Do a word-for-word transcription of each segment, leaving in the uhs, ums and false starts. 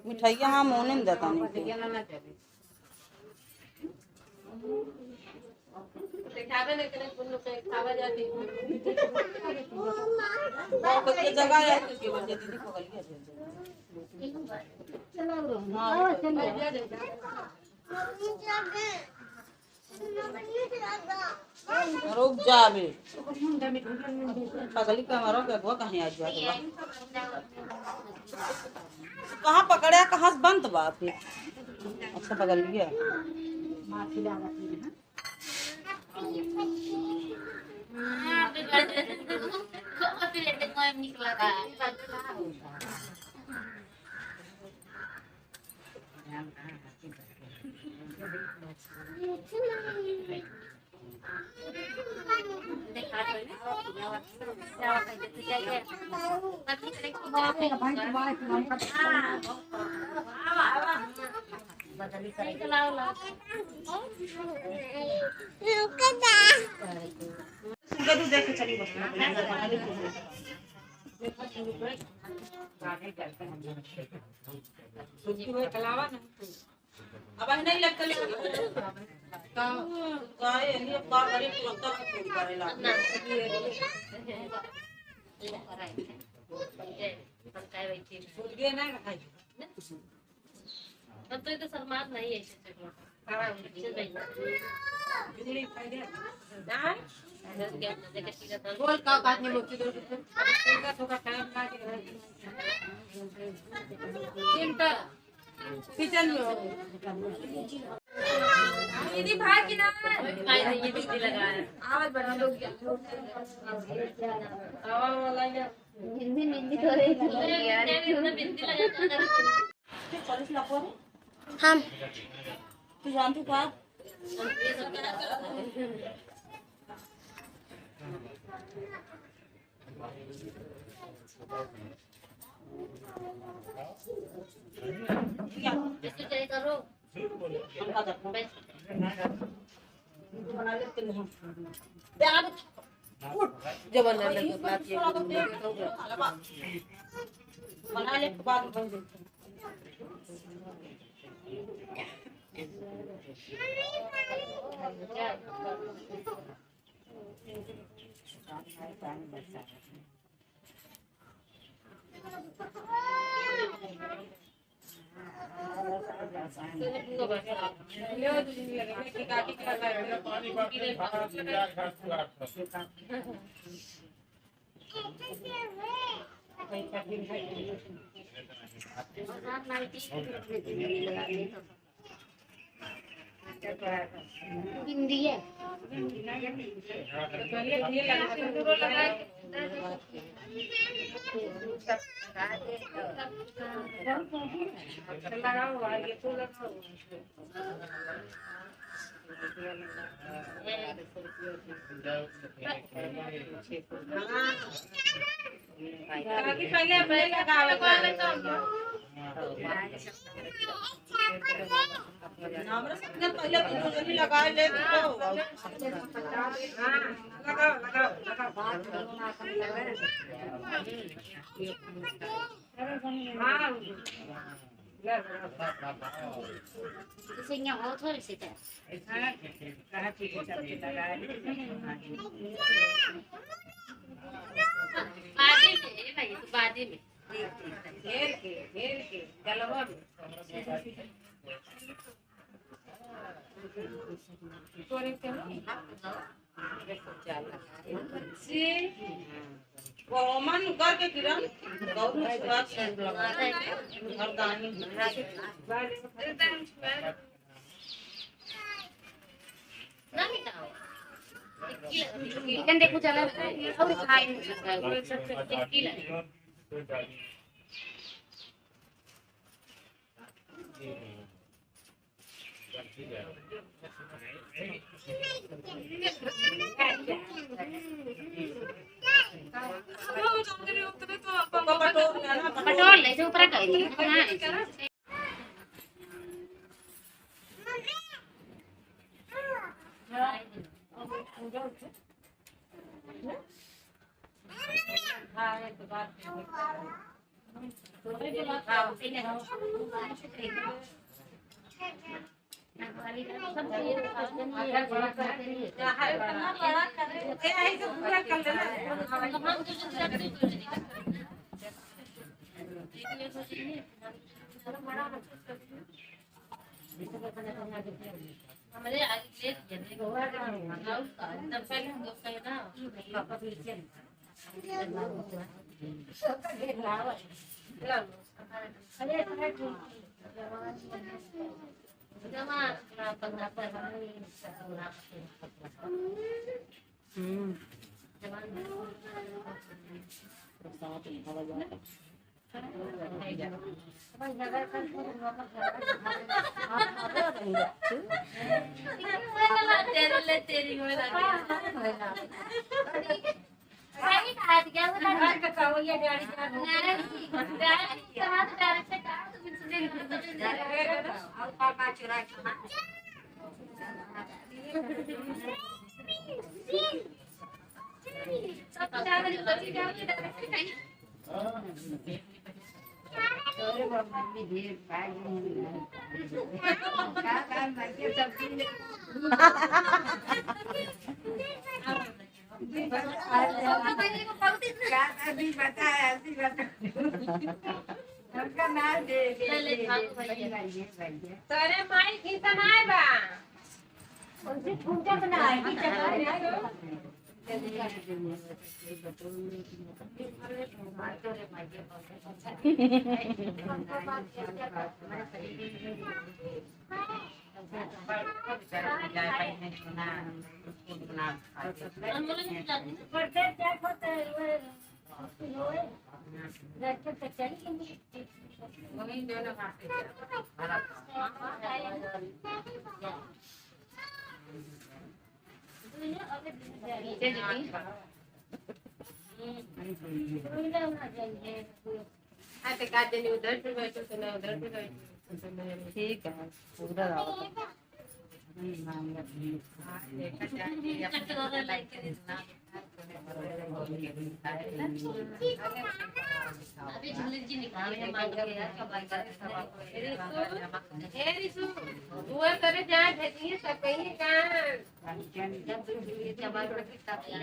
मिठाइया हम ओने में देता नहीं। जगह है, दीदी को गलिया दे दे। हाँ, रुक जा बे। पगली का हमारा बेगवा कहीं आ गया बा। कहाँ पकड़े, कहाँ से बंद बा फिर? अच्छा, पकड़ लिया। अब नहीं लगता। का, का, ये नहीं, अब का करे, तुरंत फोन करेला। सूर्य ना रखाई। अब तो ये तो शर्मात नहीं है, इससे तो। हाँ, चल भाई। बिजली खाई दे। हाँ? बोल, का बात नहीं बोलती, बोल, बोल। थोड़ा टाइम लगे। चिंता। किचन में हो। दीदी, भाई की ना। भाई नहीं, ये दीदी लगा है। आवाज बढ़ा दो। आवाज वाला ये। हिंदी, हिंदी तो रही थी यार। हम। तू जानती का? बना ले, बाद में बन जाता। बिंदिया। जैसे यहाँ हो थोड़ी सी तो। बादी में, ए भाई, तू बादी में। घेर के, घेर के, गलवा में। सी, कॉमन करके किरण, गौर में सुहाग से लगा। मर्दानी। चिकन देखो चला और खाए। पटोल ले से ऊपर कर दी। हाँ। हाँ, एक बात। हमरे आगे ले दिया, देखो, एकदम पहले हम लोग कहे ना। हम्म। तोरे माई किसन आए बा। उनसे पूछत ना है कि चला जाए। हाँ, तो का जनी उधर से बैठो, तो ना उधर से बैठो। ठीक है, उधर आओ। अभी झुलक जी निकाले हैं, मांग के यार, कब आएगा? ए रिसु, दुआ करे जाए, भेजिए, सब कहीं का।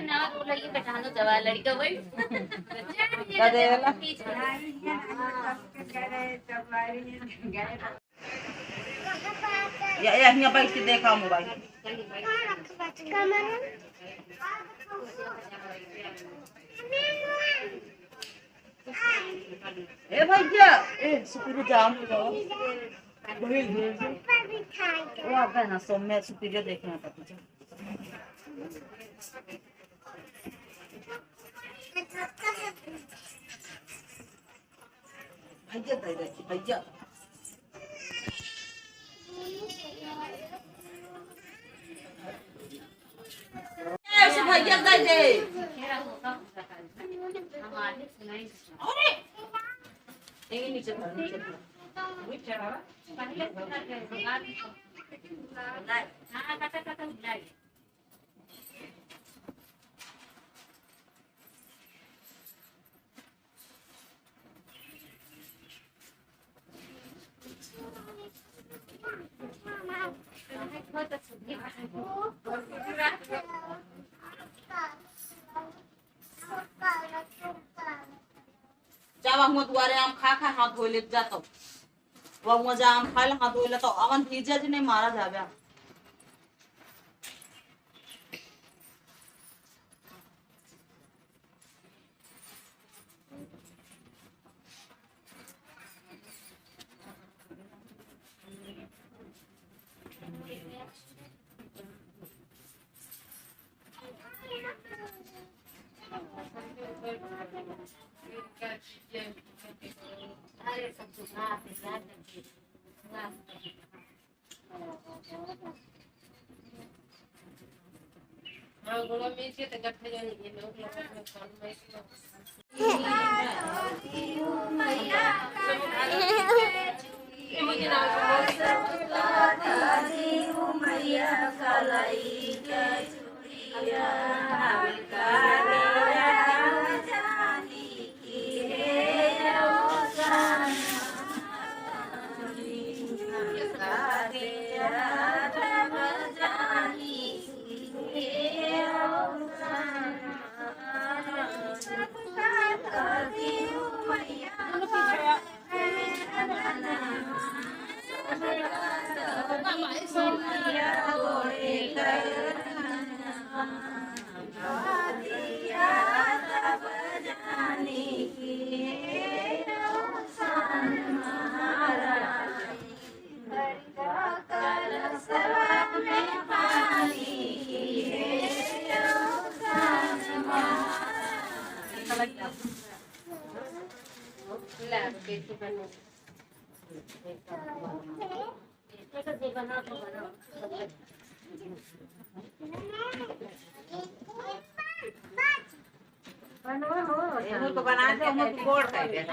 ना बोला, ये बैठा दो, जवान लड़का भाई। का देला? या, या, हियाँ बैठ के देखा मोबाइल। ए भैया, ए सुपुरी जाम हो जाओ। वही भेज दे। वो आता है ना, सौम्या सुपुरी देखना था तुझे। भैया दे दे, भैया। ए, उसे भैया दे दे। अरे। यही नीचे धर, नीचे धर। जब हम दुआरे आम खा खा हाथ धोए लेत जातो। वह मुझे आम खाए ला हाथ धोए ला तो अवन भीजे जी नहीं मारा जावे।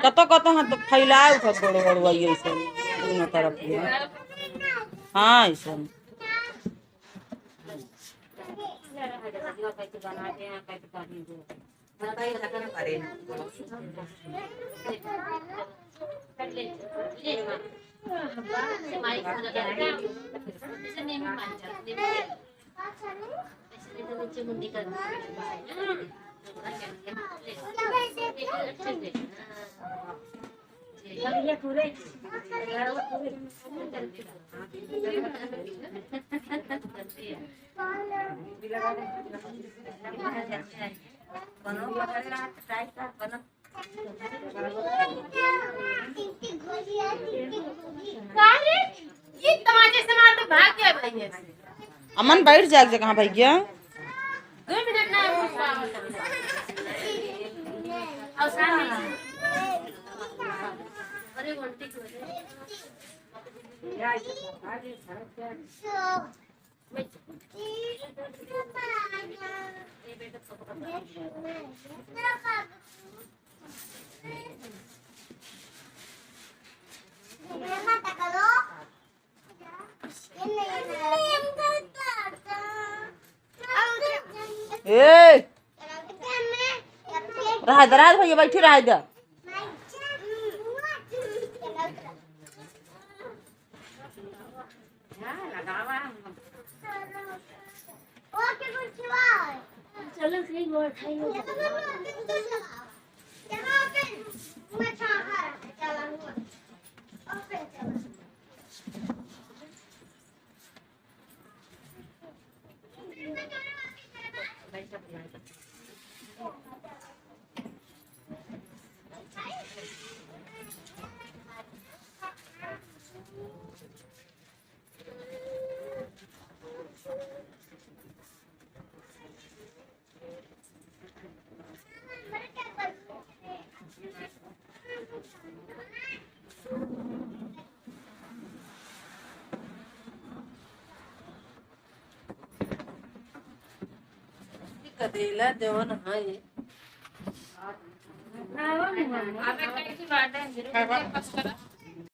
कतो कतो हाथ फैलाए उठत गोड़ गोड़ वही ऐसे दोनों तरफ के। हाँ, ऐसे। अमन बैठ जाए, जगह भाई गया। दो मिनट ना। अरे, ए! रहा दे, रहा दे भैया, बैठी रहा दे। चलो, सही बात है। कदेला जवन है।